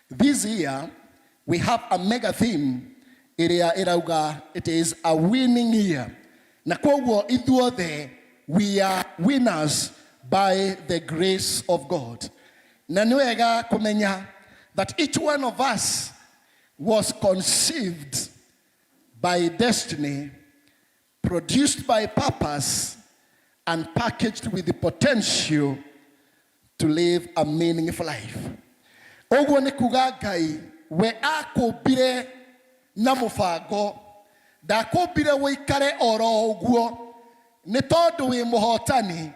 This year we have a mega theme ĩrĩa ĩrauga it is a winning year, na kwoguo ithuothe we are winners by the grace of God. Na nĩ wega kũmenya that each one of us was conceived by destiny, produced by purpose, and packaged with the potential to live a meaningful life. Ũguo nĩ kuga Ngai we akũmbire na mũbango, ndakũmbire ũikare oro ũguo nĩ tondũ wĩ mũhotani.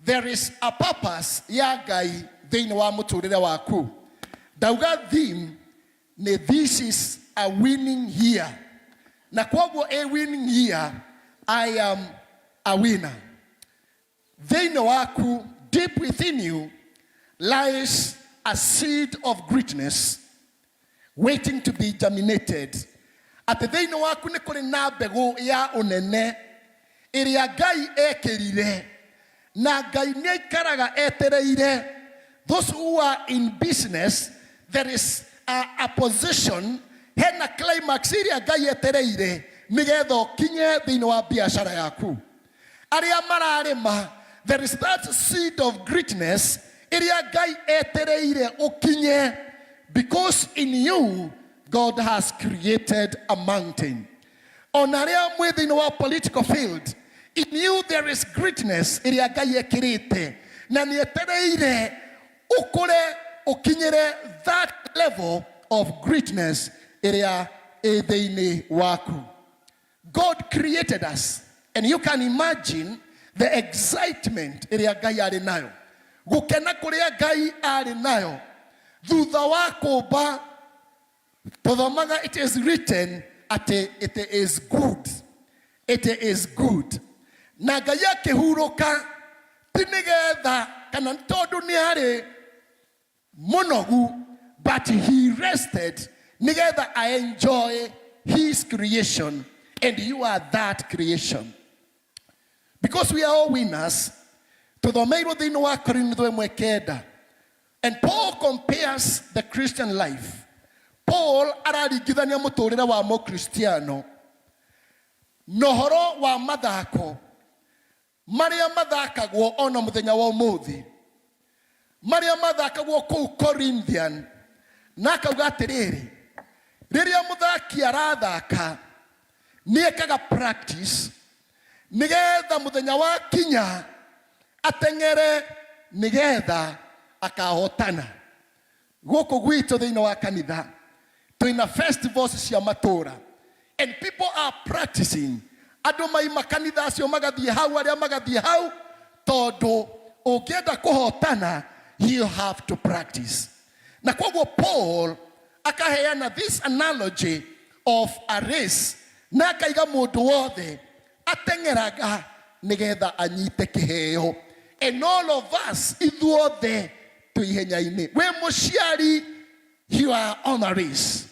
There is a purpose ya Ngai thĩinĩ wa mũtũrĩre waku. Ndauga theme nĩ this is a winning year, na kwoguo a winning year, I am a winner. Thĩinĩ waku, deep within you lies a seed of greatness waiting to be germinated. Atĩ thĩinĩ waku nĩ kũrĩ na mbegũ ya ũnene ĩrĩa Ngai ekĩrire, na Ngai nĩ aikaraga etereire. Those who are in business, there is a position hena climax ĩrĩa Ngai etereire nĩgetha ũkinye thĩinĩ wa biacara yaku. Arĩa mararĩma, there is that seed of greatness ĩrĩa Ngai etereire ũkinye, because in you God has created a mountain. Ona arĩa mwĩ thĩinĩ wa political field, in you there is greatness ĩrĩa Ngai ekĩrĩte na nĩ etereire ũkũre ũkinyĩre that level of greatness ĩrĩa ĩ thĩinĩ waku. God created us, and you can imagine the excitement ĩrĩa Ngai arĩ nayo, gũkena kũrĩa Ngai arĩ nayo thutha wa kũmba. Tũthomaga it is written atĩ it is good, it is good. Na Ngai akĩhurũka, ti nĩgetha kana nĩ tondũ nĩ arĩ mũnogu, but he rested nĩgetha I enjoy his creation, and you are that creation. Because we are all winners, tũthomeirwo thĩinĩ wa Korintho 1:9, and Paul compares the Christian life. Paul araringithania mũtũrĩre wa mũkristiano na ũhoro wa mathako marĩa mathakagwo ona mũthenya wa ũmũthĩ, marĩa mathakagwo kũu Corinthian, na akauga atĩrĩrĩ, rĩrĩa mũthaki arathaka nĩ ekaga practice nĩgetha mũthenya wa kinya ateng'ere nĩgetha akahotana. Gũkũ gwitũ thĩinĩ wa kanitha twĩna festivals cia matũra, and people are practicing. Andũ maima kanitha acio magathiĩ hau, arĩa magathiĩ hau, tondũ ũngĩenda kũhotana you have to practice. Na koguo Paul akaheana this analogy of a race, na akaiga mũndũ wothe ateng'eraga nĩgetha anyite kĩheo, and all of us, ithuothe twĩ ihenya-inĩ. Wĩ mũciari, you are on a race.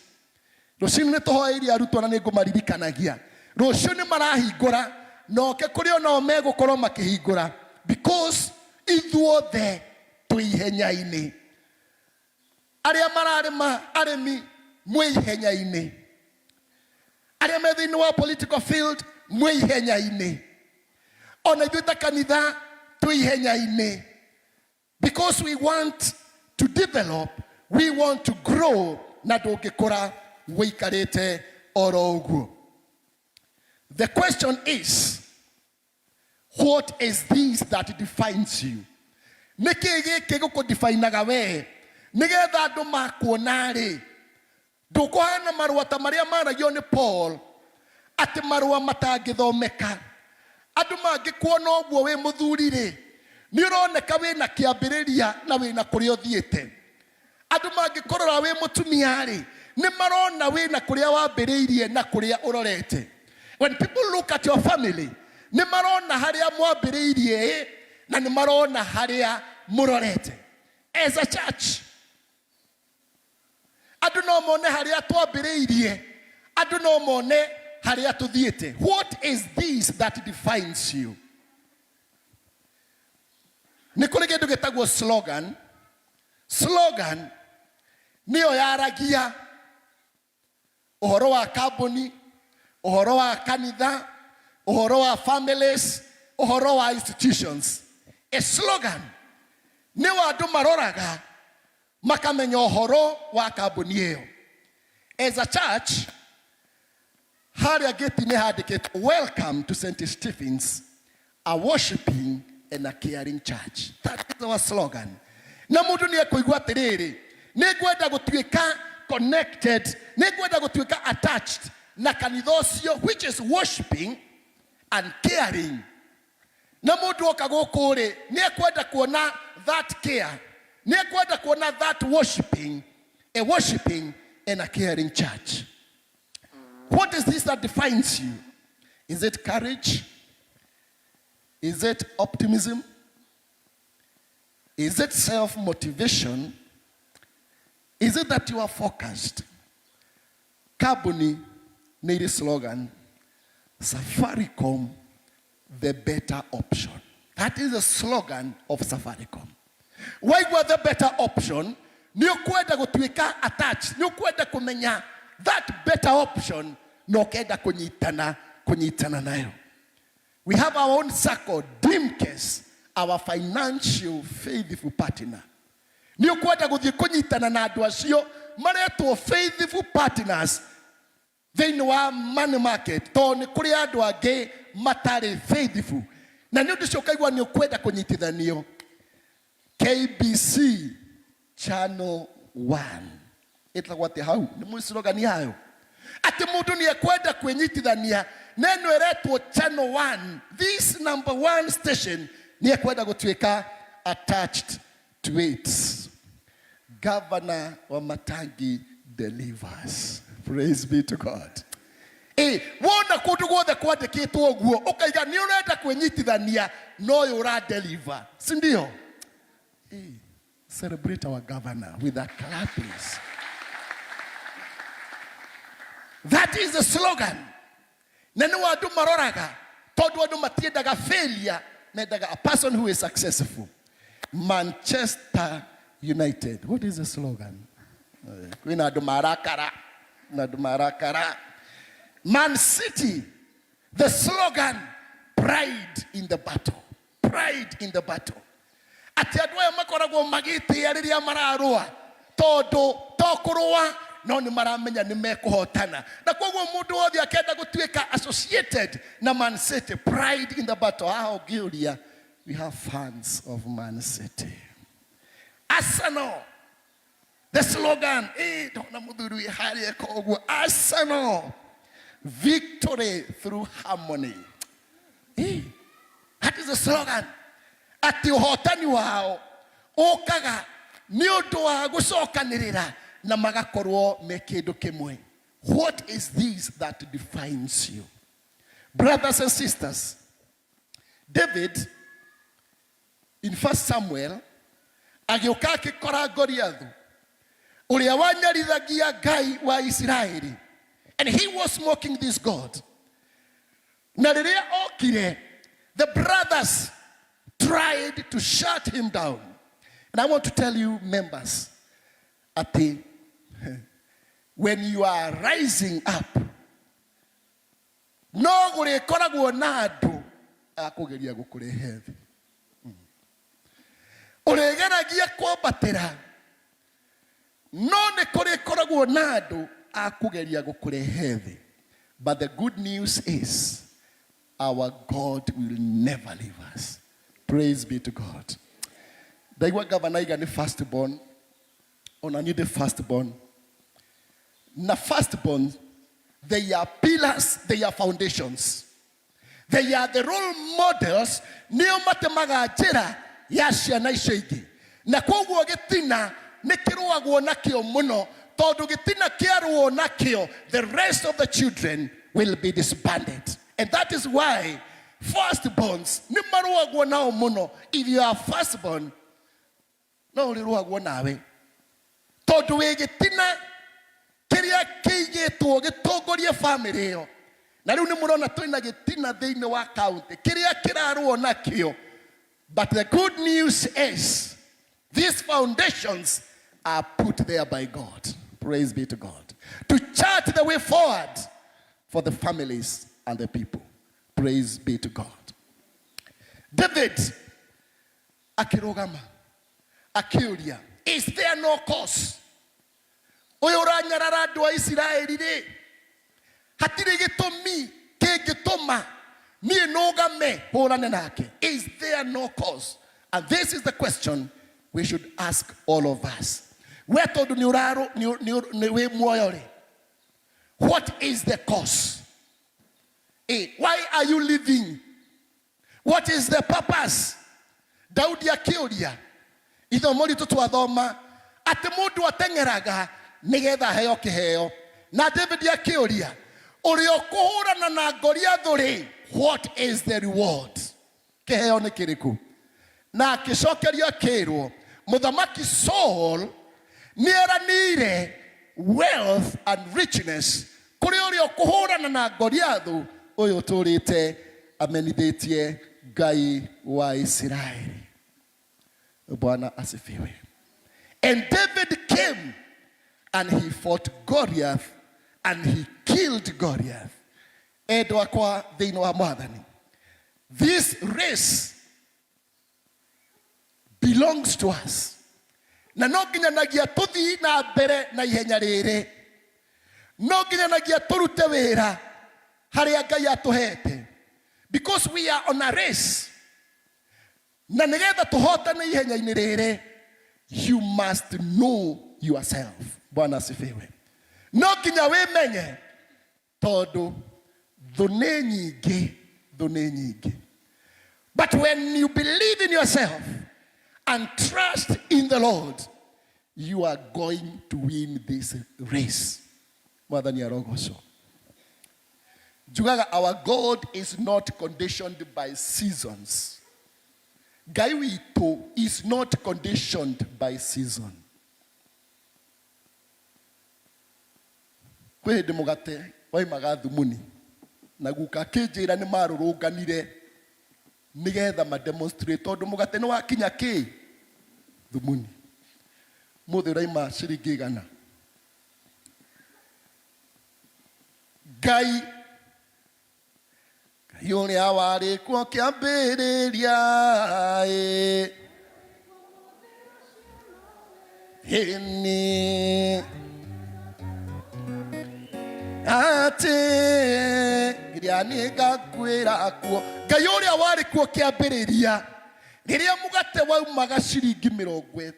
Rũciũ nĩ tũhoeirie arutwo na nĩ ngũmaririkanagia rũciũ nĩ marahingũra, na oke kũrĩ onao megũkorwo makĩhingũra, because ithuothe twĩ ihenya-inĩ. Arĩa mararĩma, arĩmi, mwĩ ihenya-inĩ. Arĩa me thĩinĩ wa political field, mwĩ ihenya-inĩ. Ona ithuĩ ta kanitha twĩ ihenya-inĩ, because we want to develop, we want to grow, na ndũngĩkũra wĩikarĩte oro ũguo. The question is, what is this that defines you? Nĩ kĩĩ gĩkĩ gũkũdefinaga wee nĩgetha andũ makuona rĩ, ndũkũhana marũa ta marĩa maragio nĩ Paul, atĩ marũa matangĩthomeka? Andũ mangĩkuona ũguo wĩ mũthuri rĩ, nĩ ũroneka wĩna kĩambĩrĩria na wĩna kũrĩa ũthiĩte. Andũ mangĩkũrora wĩ mũtumia rĩ, nĩ marona wĩna kũrĩa wambĩrĩirie na kũrĩa ũrorete. When people look at your family, nĩ marona harĩa mwambĩrĩirie na nĩ marona harĩa mũrorete. As a church, andũ no mone harĩa twambĩrĩirie, andũ no mone harĩa tũthiĩte. What is this that defines you? Nĩ kũrĩ kĩndũ gĩtagwo slogan. Slogan Nĩyo yaragia ũhoro wa kambuni, ũhoro wa kanitha, ũhoro wa families, ũhoro wa institutions. A slogan nĩ wa andũ maroraga makamenya ũhoro wa kambuni ĩyo. As a church, harĩa gate-inĩ handĩkĩtwo, "Welcome to St. Stephen's, a worshiping and a caring church." That is our slogan. Na mũndũ nĩ ekũigua atĩrĩrĩ, nĩ ngwenda gũtuĩka connected, nĩ ngwenda gũtuĩka attached na kanitha ũcio which is worshiping and caring. Na mũndũ oka gũkũ rĩ, nĩ ekwenda kuona that care, nĩ ekwenda kuona that worshiping, a worshiping and a caring church. What is this that defines you? Is it courage? Is it optimism? Is it self motivation? Is it that you are focused? Kambuni nĩ ĩrĩ slogan, "Safaricom, the better option." That is the slogan of Safaricom. Waigua "the better option", nĩ ũkwenda gũtuĩka attached, nĩ ũkwenda kũmenya that better option na ũkenda kũnyitana nayo. We have our own circle, Dimcase, our financial faithful partner. Nĩ ũkwenda gũthiĩ kũnyitana na andũ acio maretwo faithful partners thĩinĩ wa money market, tondũ nĩ kũrĩ andũ angĩ matarĩ faithful, na nĩ ũndũ ũcio ũkaigua nĩ ũkwenda kũnyitithanio. KBC Channel 1 ĩtagwo atĩ hau nĩ mũĩ slogan yayo, atĩ mũndũ nĩ ekwenda kwĩnyitithania na ĩno ĩretwo Channel 1, this number one station, nĩ ekwenda gũtuĩka attached to it. Governor Wamatangi delivers. Praise be to God. Ĩ wona kũndũ guothe kwandĩkĩtwo ũguo, ũkaiga nĩ ũrenda kwĩnyitithania na ũyũ ũra deliver, si ndio? Eh, celebrate our governor with a clap, please. That is the slogan. Na nĩ wa andũ maroraga, tondũ andũ matiendaga failure, mendaga a person who is successful. Manchester United, what is the slogan? Eh, kwĩna andũ marakara na andũ marakara. Man City, the slogan, "Pride in the battle." Pride in the battle, atĩ andũ aya makoragwo magĩtĩa rĩrĩa mararũa, tondũ to kũrũa no nĩ maramenya nĩ mekũhotana, na koguo mũndũ wothe akenda gũtuĩka associated na Man City. Pride in the battle. Haha ũngĩũria, we have fans of Man City. Arsenal, the slogan, eh, ndona mũthuri wĩ harĩa eka ũguo. Arsenal, "Victory through harmony." Eh, that is the slogan, atĩ ũhotani wao ũkaga nĩ ũndũ wa gũcokanĩrĩra na magakorwo me kĩndũ kĩmwe. What is this that defines you? Brothers and sisters, David in First Samuel agĩũka akĩkora Goliathu ũrĩa wanyarithagia Ngai wa Isiraeli, and he was mocking this God. Na rĩrĩa okire, the brothers tried to shut him down. And I want to tell you, members, atĩ when you are rising up, no gũrĩkoragwo na andũ a kũgeria gũkũrehe thĩ. Ũrĩgeragia kwambatĩra, no nĩ kũrĩkoragwo na andũ a kũgeria gũkũrehe thĩ. But the good news is our God will never leave us. Praise be to God. Ndaigua gavana iga nĩ first born, ona niĩ ndĩ first born. Na first born, they are pillars, they are foundations, they are the role models. Nĩo matemaga njĩra ya ciana icio ingĩ, na koguo gĩtina nĩ kĩrũagwo nakĩo mũno, tondũ gĩtina kĩarũo nakĩo, the rest of the children will be disbanded. And that is why firstborns nĩ marũagwo nao mũno. If you are firstborn, no ũrĩrũagwo nawe, tondũ wĩ gĩtina kĩrĩa kĩigĩtwo gĩtongorie famĩlĩ ĩyo. Na rĩu nĩ mũrona twĩna gĩtina thĩinĩ wa kaunti kĩrĩa kĩrarũo nakĩo. But the good news is these foundations are put there by God. Praise be to God. To chart the way forward for the families and the people. Praise be to God. David akĩrũgama akĩũria, is there no cause? Ũyũ ũranyarara andũ a Isiraeli rĩ, hatirĩ gĩtũmi kĩngĩtũma niĩ nũgame hũrane nake. Is there no cause? And this is the question we should ask all of us. We tondũ nĩ ũrarũ nĩ wĩ muoyo rĩ, what is the cause? Why are you living? What is the purpose? Daudi akĩũria, ithomo ritũ twathoma atĩ mũndũ ateng'eraga nĩgetha aheo kĩheo, na David akĩũria, ũrĩa ũkũhũrana na Goliathũ rĩ, what is the reward? Kĩheo nĩ kĩrĩkũ? Na akĩcokerio akĩrwo mũthamaki Saul nĩ eranĩire wealth and richness kũrĩ ũrĩa ũkũhũrana na Goliathũ ũyũ ũtũrĩte amenithĩtie Ngai wa Isiraeli. Bwana asifiwe. And David came and he fought Goliath and he killed Goliath. Endwa akwa thĩinĩ wa Mwathani, this race belongs to us, na no nginyanagia tũthiĩ na mbere na ihenya rĩrĩ, no nginyanagia tũrute wĩra harĩa Ngai atũhete, because we are on a race, na nĩgetha tũhotane ihenya-inĩ rĩrĩ, you must know yourself. Bwana asifiwe. No nginya wĩmenye, tondũ thũ nĩ nyingĩ, thũ nĩ nyingĩ. But when you believe in yourself and trust in the Lord, you are going to win this race. Mwathani arogocwo. Njugaga our God is not conditioned by seasons. Ngai witũ is not conditioned by season. Kwĩ hĩndĩ mũgate waimaga thumuni, na guka akĩnjĩra nĩ marũrũnganire nĩgetha ma demonstrate tondũ mũgate nĩ wakinya kĩ thumuni. Mũthĩ ũraima ciringi igana. Ngai Ngai ũrĩa warĩ kuo kĩambĩrĩria ĩ ĩni atĩ nginya niĩ ngakuĩra kuo. Ngai ũrĩa warĩ kuo kĩambĩrĩria, rĩrĩa mũgate waumaga ciringi mĩrongo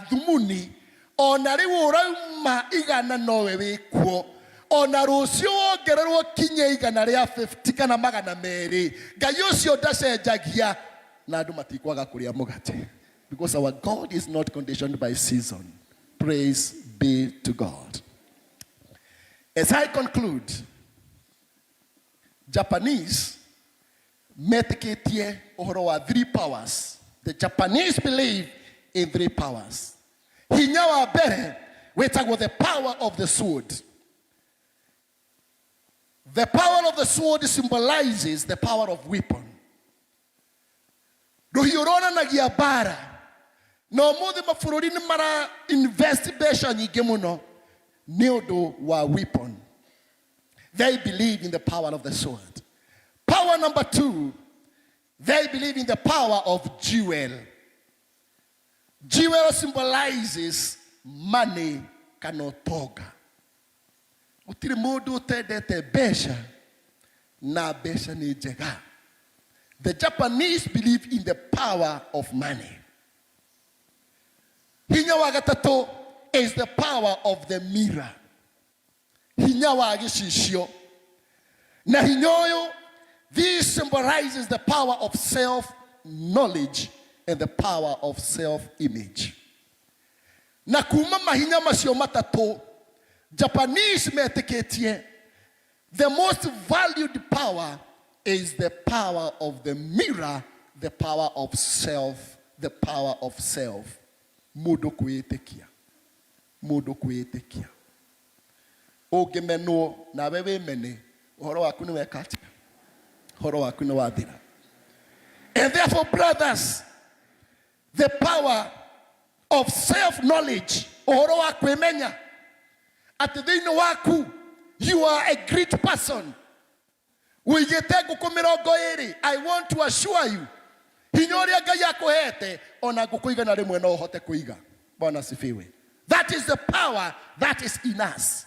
thumuni, ona rĩu ũrauma igana nowe wĩ kuo, ona rũciũ wongererwo kinye igana rĩa 50 kana magana merĩ, Ngai ũcio ndacenjagia, na andũ matikwaga kũrĩa mũgate, because our God is not conditioned by season. Praise be to God. As I conclude, Japanese metĩkĩtie ũhoro wa three powers. The Japanese believe in three powers. Hinya wa mbere wĩtagwo the power of the sword. The power of the sword symbolizes the power of weapon. Rũhiũ ruonanagia mbara, na ũmũthĩ mabũrũri nĩ mara invest mbeca nyingĩ mũno nĩ ũndũ wa weapon. They believe in the power of the sword. Power number two, they believe in the power of jewel. Jewel symbolizes money kana ũtonga. Gũtirĩ mũndũ ũtendete mbeca, na mbeca nĩ njega. The Japanese believe in the power of money. Hinya wa gatatũ is the power of the mirror. Hinya wa gĩcicio. Na hinya ũyũ, this symbolizes the power of self knowledge and the power of self image. Na kuma mahinya macio matatũ, Japanese metĩkĩtie the most valued power is the power of the mirror, the power of self, the power of self. Mũndũ kwĩĩtĩkia, mũndũ kwĩĩtĩkia. Ũngĩmenwo nawe wĩmene, ũhoro waku nĩ weka atĩa? Ũhoro waku nĩ wathira. And therefore, brothers, the power of self knowledge, Ũhoro wa kwĩmenya atĩ thĩinĩ waku you are a great person. Ũigĩte ngũkũ 20. I want to assure you, hinya ũrĩa Ngai akũhete, ona ngũkũ 100 no ũhote kũiga. Bwana asifiwe. That is the power that is in us.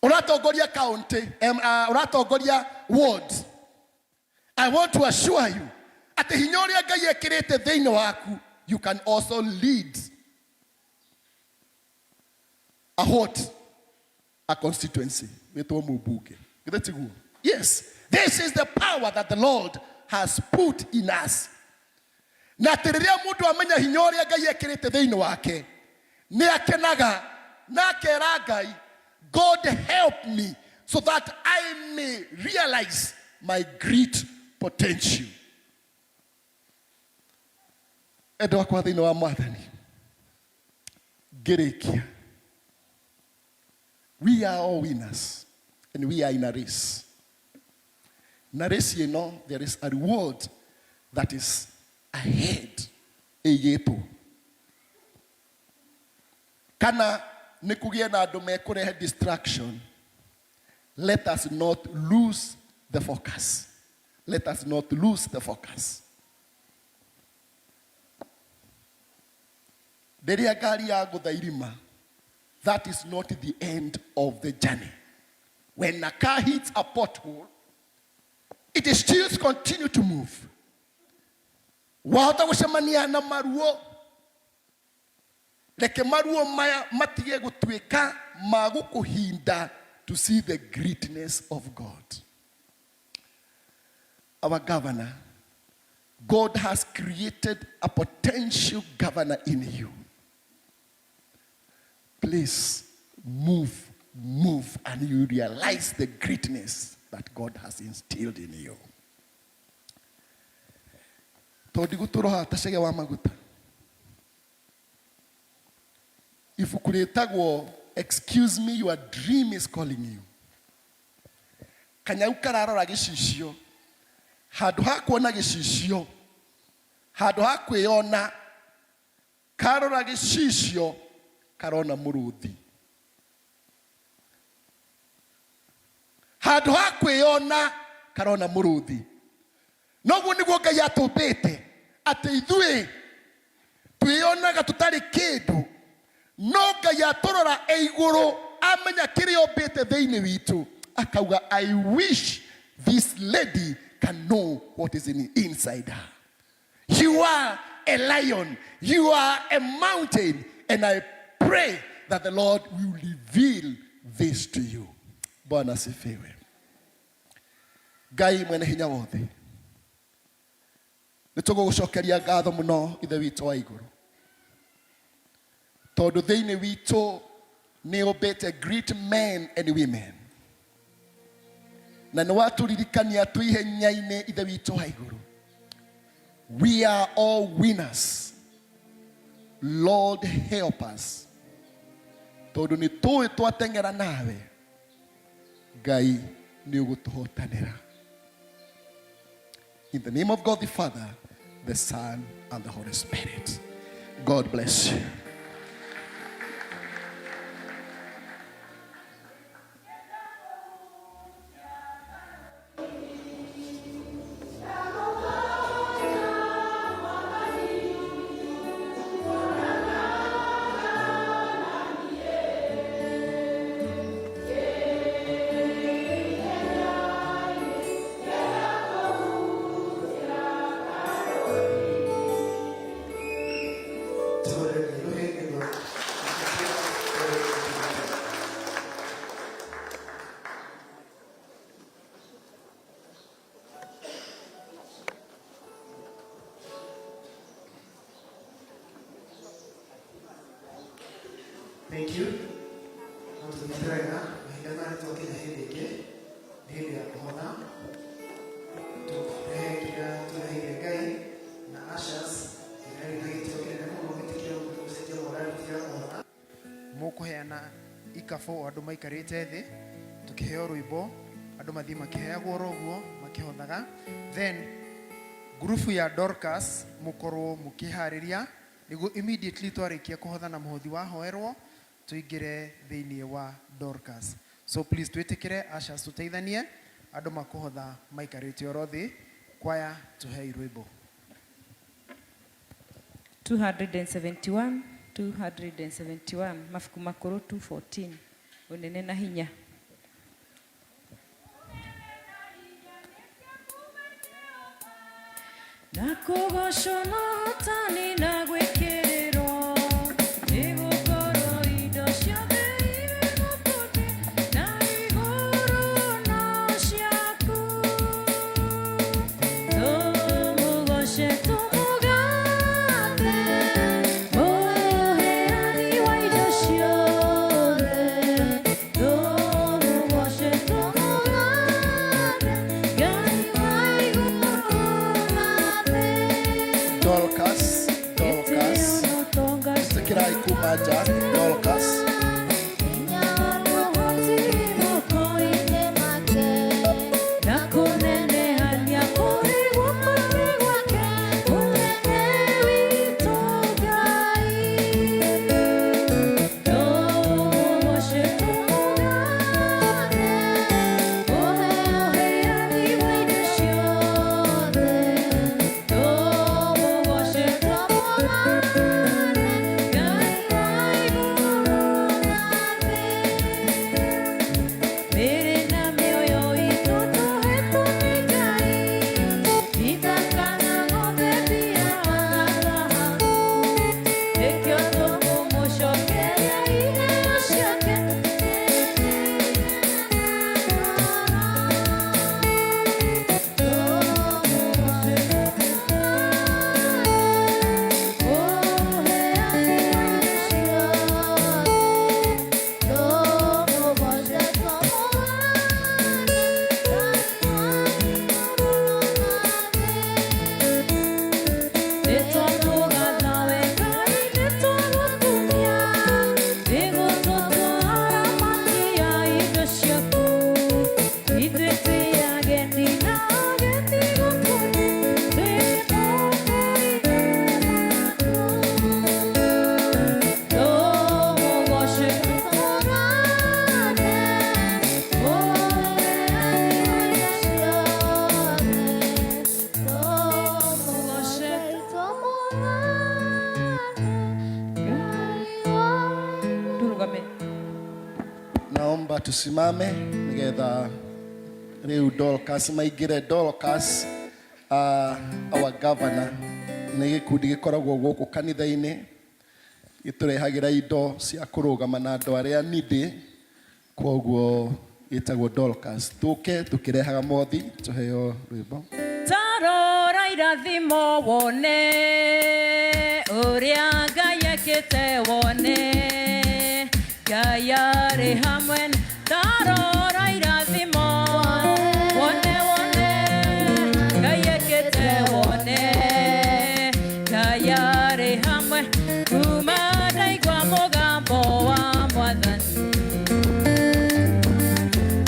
Ũratongoria county, ũratongoria ward. I want to assure you atĩ hinya ũrĩa Ngai ekĩrĩte thĩinĩ waku, you can also lead a what? A constituency. Wĩtwo mũmbunge. Githĩ tiguo? Yes. This is the power that the Lord has put in us. Na atĩ rĩrĩa mũndũ amenya hinya ũrĩa Ngai ekĩrĩte thĩinĩ wake, nĩ akenaga na akera Ngai, God help me so that I may realize my great potential. Endwa akwa thĩinĩ wa Mwathani, ngĩrĩkia, we are all winners and we are in a race. Na race ĩno, there is a reward that is ahead ĩigĩtwo. Kana nĩ kũgĩe na andũ mekũrehe distraction, let us not lose the focus. Let us not lose the focus. Rĩrĩa ngari yagũtha irima, that is not the end of the journey. When a car hits a pothole, it still continue to move. Wahota gũcemania na maruo, reke maruo maya matige gũtuĩka ma gũkũhinda to see the greatness of God. Our governor, God has created a potential governor in you. Please move, move, and you realize the greatness that God has instilled in you. Tondũ ndigũtũroha ta cege wa maguta. Ibuku rĩtagwo Excuse Me, Your Dream is Calling You. Kanyau kararora gĩcicio, handũ ha kuona gĩcicio, handũ ha kwĩyona, karora gĩcicio karona mũrũthi. Handũ ha kwĩyona karona mũrũthi. Noguo nĩguo Ngai atũmbĩte, atĩ ithuĩ twĩyonaga tũtarĩ kĩndũ, no Ngai atũrora e igũrũ, amenya kĩrĩa ombĩte thĩinĩ witũ, akauga, I wish this lady can know what is inside her. You are a lion, you are a mountain, and I pray that the Lord will reveal this to you. Bwana asifiwe. Ngai mwene hinya wothe, nĩ tũgũgũcokeria ngatho mũno Ithe witũ wa igũrũ, tondũ thĩinĩ witũ nĩ ũmbĩte great men and women, na nĩ watũririkania twĩ ihenya-inĩ Ithe witũ wa igũrũ. We are all winners. Lord help us, tondũ nĩ tũĩ twateng'era nawe Ngai nĩ ũgũtũhotanĩra. In the name of God the Father, the Son, and the Holy Spirit. God bless you. Thank you. No tũthiĩte wega. Mahinda maya nĩ twakinya hĩndĩ ĩngĩ, nĩ hĩndĩ ya kũhona. Tũrehe kĩrĩa tũreheire Ngai na ushers ĩrĩa na gĩtĩo kĩnene mũno gĩtĩkĩre gũcenjia morality ya kũhona. Mũkũheana ikabũ o andũ maikarĩte thĩ, tũkĩheo rwĩmbo, andũ mathiĩ makĩheagwo oro ũguo makĩhothaga. Then Ngurubu ya Dorcas mũkorwo mũkĩharĩria nĩguo immediately twarĩkia kũhotha na mũhothi wahoerwo tũingĩre thĩinĩ wa Dorcas. So please twĩtĩkĩre ushers tũteithanie andũ makũhotha maikarĩte oro thĩ. Kwaya tũhei rwĩmbo. 271, 271, mabuku makũrũ 214, ũnene na hinya. Na kũgocwo na ũhotani na gwĩkĩrĩrwo, nĩgũkorwo indo ciothe irĩ gũkũ thĩ na igũrũ no ciaku. Tũmũgoce, tũmũgathe, mũheani wa indo ciothe. Tũmũgoce, tũmũgathe, Ngai wa igũrũ na thĩ. Dorcas, Dorcas, ĩtĩkĩrai kuma nja, Dorcas. Na kũnenehania kũrĩ guoko-inĩ gwake, mũnene witũ Ngai. Tũmũgoce, tũmũgathe, mũheani wa indo ciothe. Tũmũgoce, tũmũgathe, Ngai wa igũrũ na thĩ. Mĩĩrĩ na mĩoyo itũ tũhetwo nĩ Ngai, ithaka na ng'ombe, mbia na thahabu, nĩkĩo tũkũmũcokeria iheo ciake. Mũheani wa indo ciothe. Tũmũgoce, tũmũgathe, Ngai wa igũrũ na thĩ. Nĩtwakũgatha we Ngai, nĩtwagũkumia, nĩgũtũtwara makia indo ciaku. Ithuĩ twĩ ageni na ageni gũkũ thĩ, twĩ moko-inĩ maku. Tũmũgoce, tũmũgathe, mũheani wa indo ciothe. Tũmũgoce, tũmũgathe, Ngai wa Turugame. Naomba tusimame nigetha riu Dorcas maingĩre. Dorcas, our governor, nĩ gĩkundi gĩkoragwo gũkũ kanitha-inĩ gĩtũrehagĩra indo cia kũrũgama na andũ arĩa needy, kwoguo gĩtagwo Dorcas. Tũke tũkĩrehaga mothi, tũheo rwĩmbo. Tarora irathimo wone ũrĩa Ngai ekĩte, wone Ngai arĩ hamwe. Tarora irathimo wone, wone Ngai ekĩte, wone Ngai arĩ hamwe. Kuma ndaigua mũgambo wa Mwathani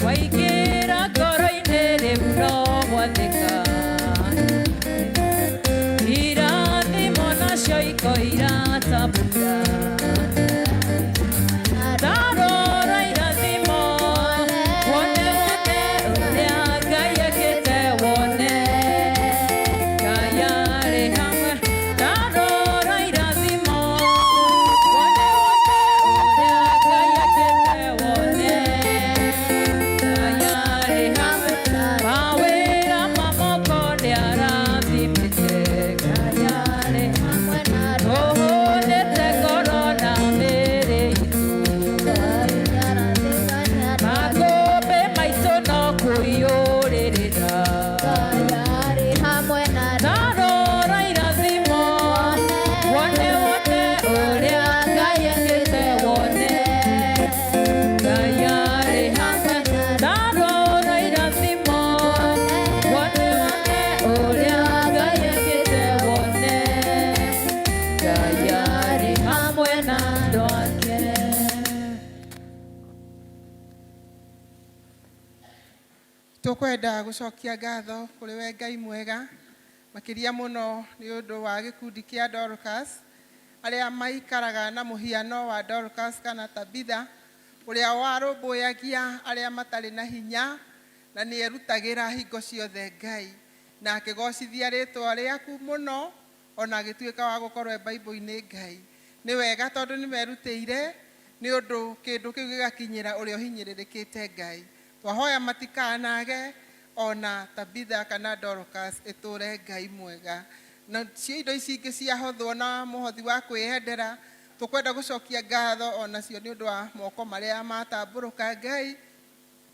waingĩra ngoro-inĩ, rĩu no gwathĩka. Irathimo nacio ikoira ta mbura. Tarora irathimo wone, wone ũrĩa Ngai ekĩte, wone Ngai arĩ hamwe. Tarora irathimo wone, wone ũrĩa Ngai ekĩte, wone Ngai arĩ hamwe. Mawĩra ma moko nĩarathimĩte, Ngai arĩ hamwe. Tũhũnĩte ngoro na mĩĩrĩ itũ, makũmbĩ maitũ no kũiyũrĩrĩra. Tarora irathimo wone, wone ũrĩa Ngai ekĩte, wone Ngai arĩ hamwe. Tarora irathimo wone, wone ũrĩa Ngai ekĩte, wone Ngai arĩ hamwe na andũ ake. Tũkwenda gũcokia ngatho kũrĩ we Ngai mwega. Makĩria mũno nĩ ũndũ wa gĩkundi kĩa Dorcas, arĩa maikaraga na mũhiano wa Dorcas kana Tabitha, ũrĩa warũmbũyagia arĩa matarĩ na hinya na nĩ erutagĩra hingo ciothe Ngai, na akĩgocithia rĩtwa rĩaku mũno ona agĩtuĩka wa gũkorwo e Bible-inĩ. Ngai, nĩ wega tondũ nĩ merutĩire nĩ ũndũ kĩndũ kĩu gĩgakinyĩra ũrĩa ũhinyĩrĩrĩkĩte. Ngai, twahoya matikanage ona Tabitha kana Dorcas ĩtũre. Ngai mwega, na cio indo ici ingĩ ciahothwo na mũhothi wa kwĩyendera, tũkwenda gũcokia ngatho onacio nĩ ũndũ wa moko marĩa matambũrũka. Ngai,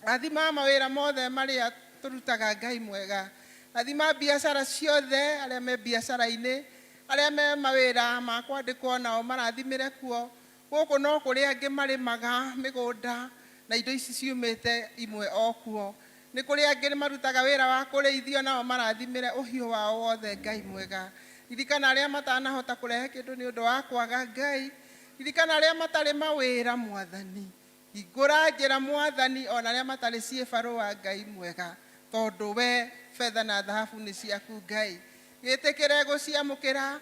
rathima mawĩra mothe marĩa tũrutaga. Ngai mwega, rathima biacara ciothe, arĩa me biacara-inĩ, arĩa me mawĩra ma kwandĩkwo nao marathimĩre kuo. Gũkũ no kũrĩ angĩ marĩmaga mĩgũnda na indo ici ciumĩte imwe o kuo. Nĩ kũrĩ angĩ marutaga wĩra wa kũrĩithio, nao marathimĩre ũhiũ wao wothe. Ngai mwega, ririkana arĩa matanahota kũrehe kĩndũ nĩ ũndũ wa kwaga. Ngai, ririkana arĩa matarĩ mawĩra. Mwathani, hingũra njĩra. Mwathani, ona arĩa matarĩ ciĩbarũa. Ngai mwega, tondũ we betha na thahabu nĩ ciaku, Ngai, gĩtĩkĩre gũciamũkĩra,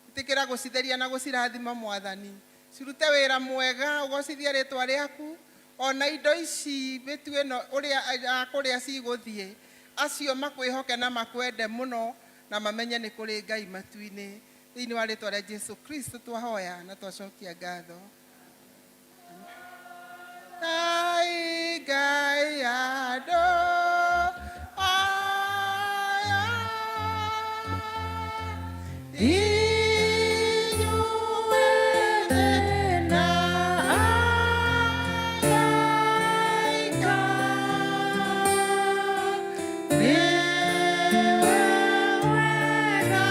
ĩtĩkĩra gũcitheria na gũcirathima. Mwathani, cirute wĩra mwega, ũgocithie rĩtwa rĩaku. Ona indo ici, mĩtu ĩno, ũrĩa kũrĩa cigũthiĩ, acio makwĩhoke na makwende mũno na mamenye nĩ kũrĩ Ngai matu-inĩ. Thĩinĩ wa rĩtwa rĩa Jesu Kristo twahoya na twacokia ngatho. Ngai, Ngai, andũ aya inyuĩ na araika, nĩwe wega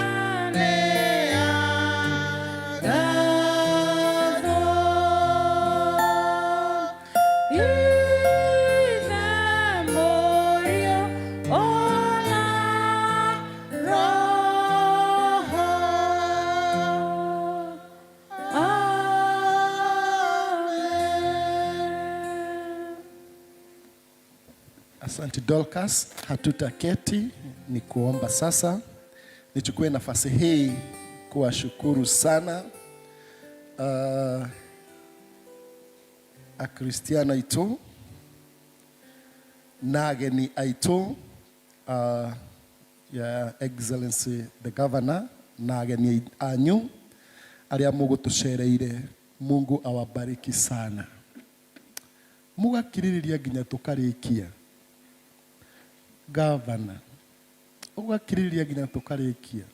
nĩ agathwo. Ithe, Mũriũ, ona Roho. Amen. Asante Dorcas, hatutaketi ni kuomba sasa. Nichukue nafasi hii kuwashukuru sana Akristiano aitũ na ageni aitũ, Your Excellency the Governor na ageni anyu arĩa mũgũtũcereire. Mungu awabariki sana, mũgakirĩrĩria nginya tũkarĩkia. Gavana, ũgakirĩrĩria nginya tũkarĩkia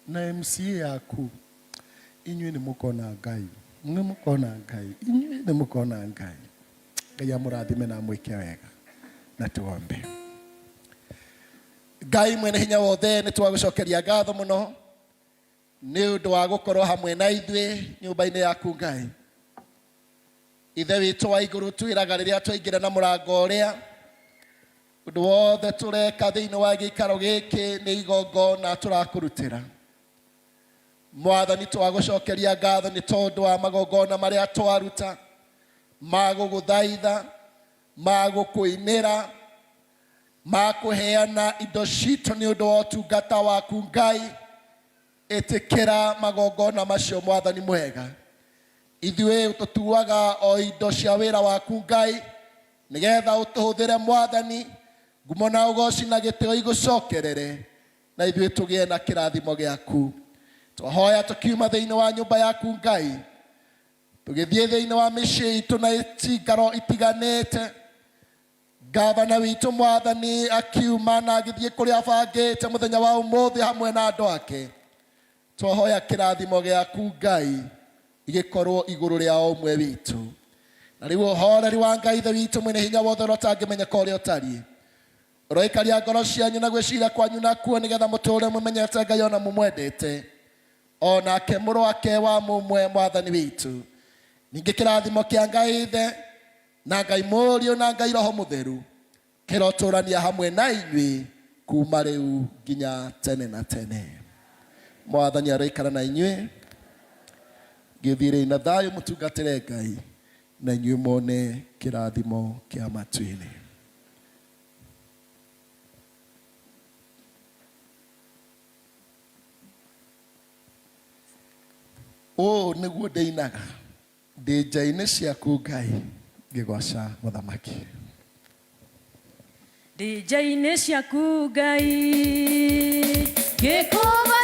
na MCA yaku. Inyuĩ nĩ mũkona Ngai, nĩ mũkona Ngai, inyuĩ nĩ mũkona Ngai. Ngai amũrathime na amwĩke wega. Na tuombe. Ngai mwene hinya wothe, nĩ twagũcokeria ngatho mũno nĩ ũndũ wa gũkorwo hamwe na ithuĩ nyũmba-inĩ yaku. Ngai Ithe witũ wa igũrũ, twĩraga rĩrĩa twaingĩra na mũrango ũrĩa, ũndũ wothe tũreka thĩinĩ wa gĩikaro gĩkĩ nĩ igongona tũrakũrutĩra. Mwathani, twagũcokeria ngatho nĩ tondũ wa magongona marĩa twaruta ma gũgũthaitha, ma gũkũinĩra, ma kũheana indo citũ nĩ ũndũ wa ũtungata waku. Ngai, ĩtĩkĩra magongona macio. Mwathani mwega, ithuĩ tũtuaga o indo cia wĩra waku, Ngai, nĩgetha ũtũhũthĩre. Mwathani, ngumo na ũgoci na gĩtĩo igũcokerere, na ithuĩ tũgĩe na kĩrathimo gĩaku. Twahoya tũkiuma thĩinĩ wa nyũmba yaku, Ngai, tũgĩthiĩ thĩinĩ wa mĩciĩ itũ na cikaro itiganĩte. Gavana witũ, Mwathani, akiuma na agĩthiĩ kũrĩa abangĩte mũthenya wa ũmũthĩ hamwe na andũ ake, twahoya kĩrathimo gĩaku, Ngai, igĩkorwo igũrũ rĩa o ũmwe witũ. Na rĩu ũhoreri wa Ngai Ithe witũ mwene hinya wothe, ũrĩa ũtangĩmenyeka ũrĩa ũtariĩ, ũroikaria ngoro cianyu na gwĩciria kwanyu nakuo, nĩgetha mũtũũre mũmenyete Ngai ona mũmwendete, o nake mũrũ wake wa mũmwe, Mwathani witũ. Ningĩ kĩrathimo kĩa Ngai Ithe na Ngai Mũriũ na Ngai Roho Mũtheru kĩrotũrania hamwe na inyuĩ kuma rĩu nginya tene na tene. Mwathani aroikara na inyuĩ. Gĩthiĩrei na thayũ, mũtungatĩre Ngai, na inyuĩ mone kĩrathimo kĩa matu-inĩ. Ũũ nĩguo ndĩinaga ndĩ nja-inĩ ciaku Ngai, ngĩgoca mũthamaki. Ndĩ nja-inĩ ciaku Ngai, ngĩkũgoca.